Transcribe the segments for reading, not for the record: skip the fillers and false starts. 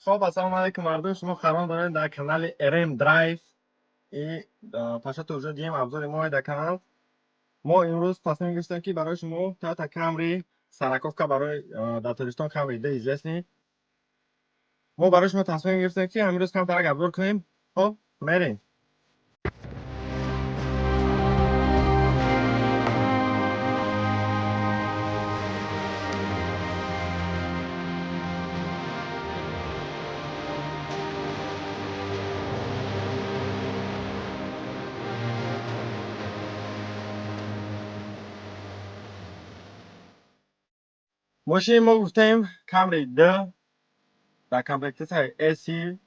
Хоб, ассалому алайкум, мардум. Шумо қарор доред дар канали RM Drive и пашату уже дием обзори мо дар канал. Мо имрӯз тасмим гирифтем, ки барои шумо Toyota Camry сороковка, барои дар Тоҷикистон Camry D известный. Мо барои шумо тасмим гирифтем, ки ҳамин рӯз камтарак обзор кунем. Хоб, мерем. Мошини мо, гуфтем, Camry D дар комплектатсияи SE.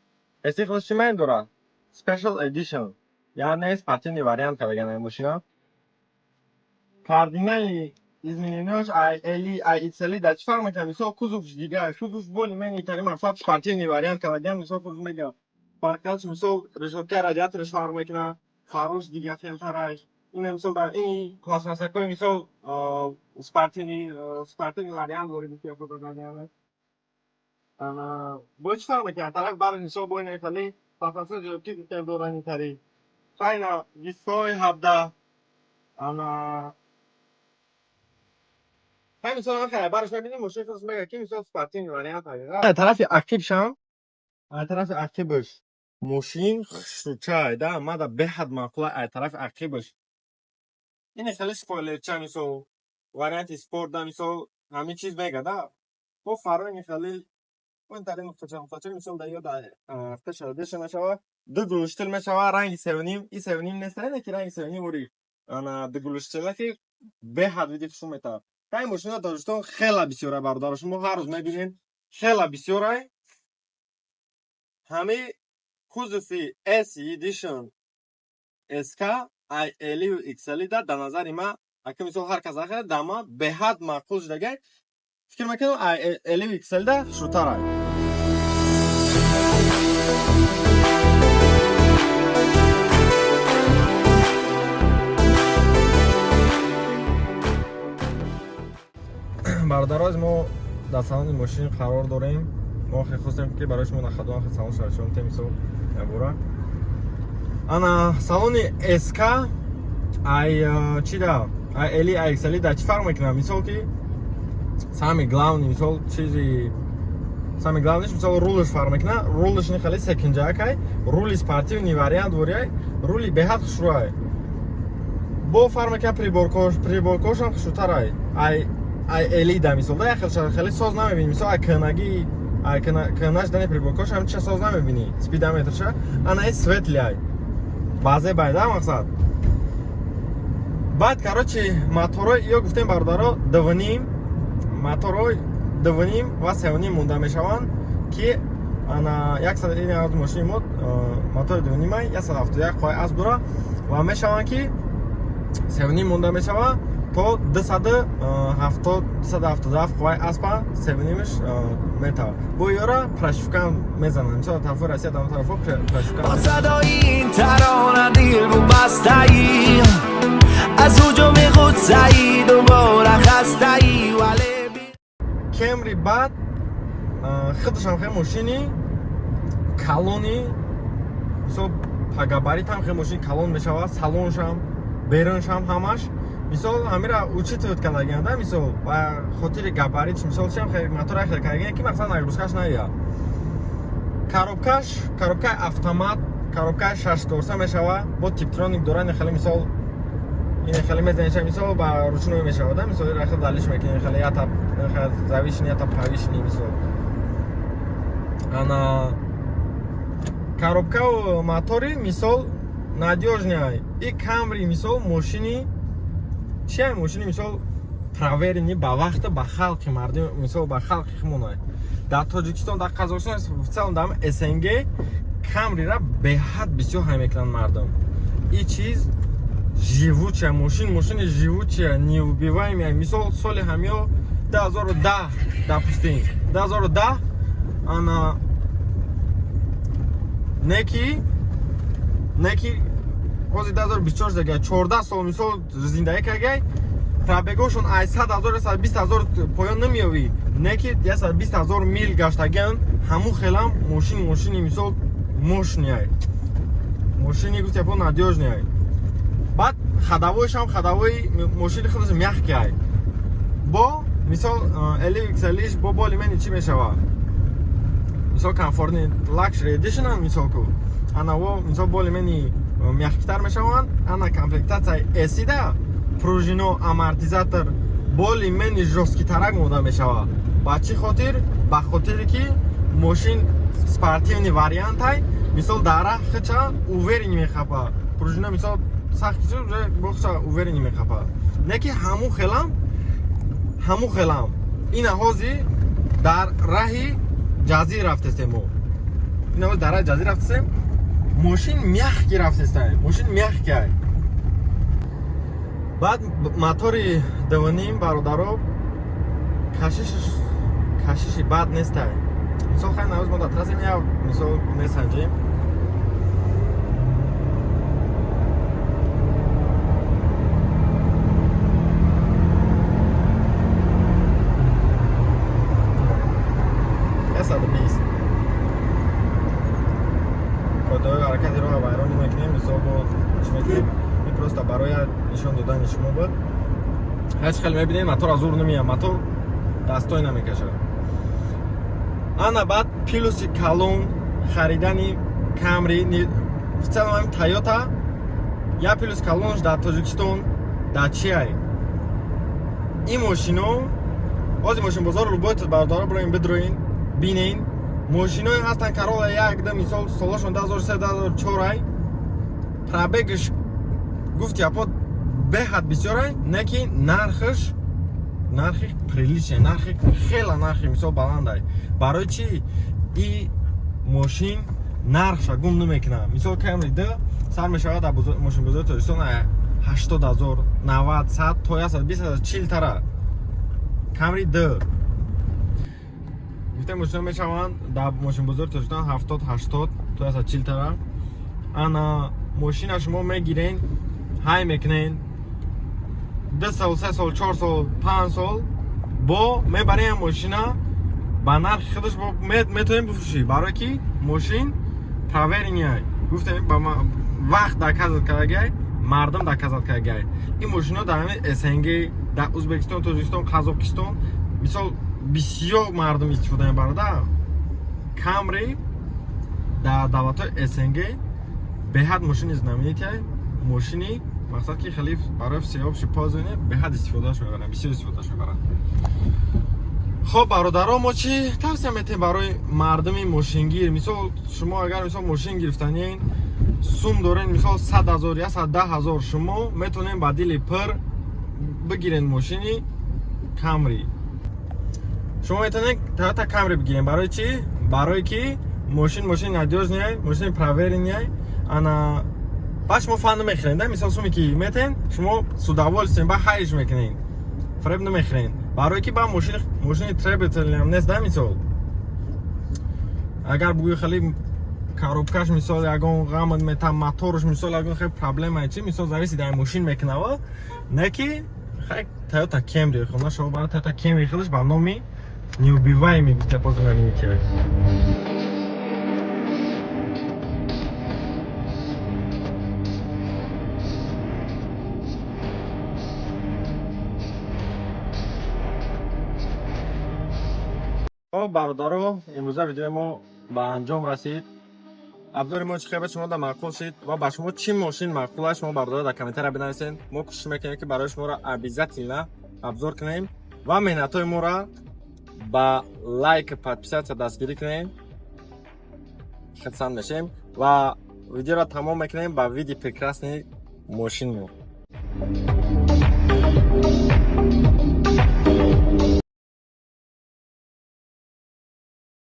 SE худаш чӣ маъни дорад? Special Edition, яъне спортивный вариант кардаган ин мошина. Кардинальный измененияш ай LE, ай XL дар чӣ фарқ мекунад? Мисол, кузовш дигар, кузов более-менее тари мақсад спортивный вариант кардаган. Мисол, кузов мегӯям, фарқиятш, мисол, решёткаи радиатораш фарқ мекунад, фарош дигар хелтарай. Ин мисол дар ин пластмассакҳои, мисол, спортивный вариант ворид мекунад. Бо чӣ фарқ мекунад? Тараф бар, мисол, бо ин хеле пластмасса ҷобки дорани тари. Хайна дискҳои 17 ана ҳай, мисол, ҳам бараш мебинем, мошин худаш мегӯяд, ки мисол спортивный вариант. Тарафи ақибшам, тарафи ақибаш мошин хушрӯчай да, мада беҳад маъқула. Ай тарафи ақибаш ин хеле спойлерча, мисол, варианти спорт да, мисол, ҳамин чиз мега да. Бо фарои хеле он тари нуқтача нуқтача, мисол, да ё да пеша мешава, ду глушитель мешава, ранги севним и севним нест, не ки ранги севним ури ана ду глушителя, ки беҳад види хушум метавад. Ай мошина Тоҷикистон хела бисёра, бародаро, шумо ҳар рӯз мебинед, хела бисёрай. Ҳами кузови S Edition SK ай LE XL да назари ма, ака, мисол, ҳар кас ахе да ма беҳад маъқул шудагай. Фикр мекунам, ай LE XL да хушрӯтарай. Бародароз, мо дар салони мошин қарор дорем. Мо хел хостем, ки барои шумо нахадуан хел салон шаршон тем, мисол, ябора ана салони СК ай чи да, ай LE, ай XL да чӣ фарқ мекунад? Мисол, ки самый главный, мисол, чизи самый главныйш, мисол, рулш фарқ мекунад. Рулш ни хеле секинҷакай, рули спортивный вариант ворияй, рули беҳад хушрӯай. Бо фарқ мекунад приборкош, приборкошам хушрӯтарай ай LE да. Мисол, да, яхел хеле соз намебини, мисол, ай кӯнаги, ай кӯнаш дани приборкош ҳам ча соз намебини, спидометрша ана ай светлый, ай баъзе байда мақсад. Баъд, короче, моторҳои ё, гуфтем, бародаро, дувним моторҳои, дувним ва севним монда мешаванд, ки ана яксад ин мошини мо мотори дувнимай, 171 қувваи асб дора ва мешаванд, ки севним монда мешавад то 277 қувваи аспа севнимаш метавад. Бо ёра прошивка мезананд, мисол, тарафҳои Россия, дар тарафҳо прошивка. Бо садои ин тарона дил бубастаӣ, аз ҳуҷуми ғуссаӣ дубора хастаӣ, вале Кемри баъд худашам хел мошини калони, мисол, по габаритам хел мошини калон мешавад, салоншам, беруншам, ҳамаш, мисол, ҳамира учитывать кардагиан да, мисол, ба хотири габарит, мисол, чиам хел мотора хел кардагиан, ки мақсад нагрузкаш наояд. Коробкаш коробкаи автомат, коробкаи шашкорса мешава, бо типтроник дора. Ин хеле, мисол, ин хеле мезаниша, мисол, ба ручной мешава да, мисол, ира хел далиш мекунӣ, хеле ята завышенный, ята повышенный, мисол. Ана коробкау мотори, мисол, надёжный. И Камри, мисол, мошини чия, мошини, мисол, проверенный ба вақта, ба халқи мардум, мисол, ба халқи химонай дар Тоҷикистон, дар Қазоқистон, в целом дар СНГ Камрира беҳад бисёр ҳай мекунанд мардум. И чиз живучая мошин, мошини живучая, неубиваемая. Мисол, соли ҳамиё 2010, допустим, 2010 ана неки ҳозир 2024 дага, 14 сол, мисол, зиндагӣ кардагай, пробегошон ай 100 ҳазор, 120 ҳазор поён намеёвӣ. Не ки 120 ҳазор мил гаштагиан, ҳамун хелам мошин, мошини мисол мощный, мошини гуфт япо надёжный. Баъд ходовойшам, ходовои мошини худаш мягкий. Бо мисол LXL бо более-менее чӣ мешава, мисол комфортный luxury edition мисол ку ана во мисол более-менее мягкитар мешаванд. Ана комплектатсияи SE-да пружино, амортизатор более-менее жёсткитарак монда мешава. Ба чӣ хотир? Ба хотире ки мошин спортивный вариантай, мисол дар раҳ хича уверенный мехапа, пружина мисол сахт ки уже бохча уверенный мехапа. Не ки ҳамун хелам ина ҳози дар раҳи ҷазир рафтестем мо, ина ҳози дар раҳи ҷазир рафтестем, мошин мягкий рафтестай, мошин мягкий. Баъд мотори 2.5, бародаро, кашиши бад нестай. Мисол хай навоз мо дар трассем, я мисол месанҷем. 120 қоидаҳои ҳаракати роҳа вайрон намекунем. Мисол мо чӣ мекунем? Ин просто барои нишон додани шумо буд. Ҳеҷ хел мебинем, мотор аз ур намеяд, мотор дастой намекашад. Ана баъд плюси калон харидани Камри, в целом ҳамин Тойота, як плюс калонш дар Тоҷикистон дар чиай? Ин мошино ҳозир мошинбозор любой бародаро бироин, бидроин, бинен, мошиное ҳастанд Карола як да, мисол солошон 2003, 2004 ай, пробегш гуфти апо беҳад бисёрай, не ки нархш нархи приличный, нархи хела, нархи мисол баландай. Барои чӣ? И мошин нархша гум намекунад. Мисол Камри д сар мешавад дар мошинбозори Тоҷикистон 80 000, 90, 100 то 120, 40 тара. Камри д гуфтем мошино мешаванд дар мошинбозори Тоҷикистон 70, 80 то 140 тара. Ана мошина шумо мегирен, ҳай мекунен, 2 сол, 3 сол, 4 сол, 5 сол бо мебарем, мошина ба нархи худаш метавонем бифурӯшӣ, барое ки мошин проверенный, гуфтем ба вақт доказать кардагай, мардум доказать кардагай. Ин мошино дар ҳамин СНГ, дар Ӯзбекистон, Тоҷикистон, Қазоқистон мисол бисёр мардум истифода мебарада. Камри дар давлатҳои СНГ беҳад мошини знаменитый, мошини мақсад ки хеле барои всеобщий пользование беҳад истифодааш мебаранд, бисёр истифодааш мебаранд. Хоб, бародаро, мо чӣ тавсия метиҳем барои мардуми мошингир? Мисол шумо агар мисол мошин гирифтанien, сум дорен, мисол 100 000, 110 000, шумо метавонем ба дили пир бигирен мошини Камри. Шумо метавонед Тойота Камри бигирен. Барои чӣ? Барое ки мошин мошини надёжный, мошини проверенный. Ана баъд шумо фан намехӯрен да, мисол суме ки метен, шумо с удовольствием ба ҳайш мекунен, фреб намехӯрен, барое ки ба мошини мошини требовательный нест да. Мисол агар бугӯи хеле коробкаш мисол ягон ғам мета, моторш мисол ягон хеле проблема чи, мисол зависит дар мошин мекунава. Не ки хай Тойота Кемри хона шумо бара Тойота Кемри худаш ба номи неубиваемый гуфта боз знаменитый. Хоб, бародаро, имрӯза видеои мо ба анҷом расид. Обзори мо чӣ хел шумо да маъқул шид ва ба шумо чӣ мошин маъқул аст, шумо бародаро дар комментария бинависед. Мо кӯшиш мекунем, ки барои шуморо обязательно обзор кунем ва меҳнатҳои моро ба лайк, подписаться дастгирӣ кунем, хурсанд мешем. Ва видеоро тамом мекунем ба види прекрасный мошинмо.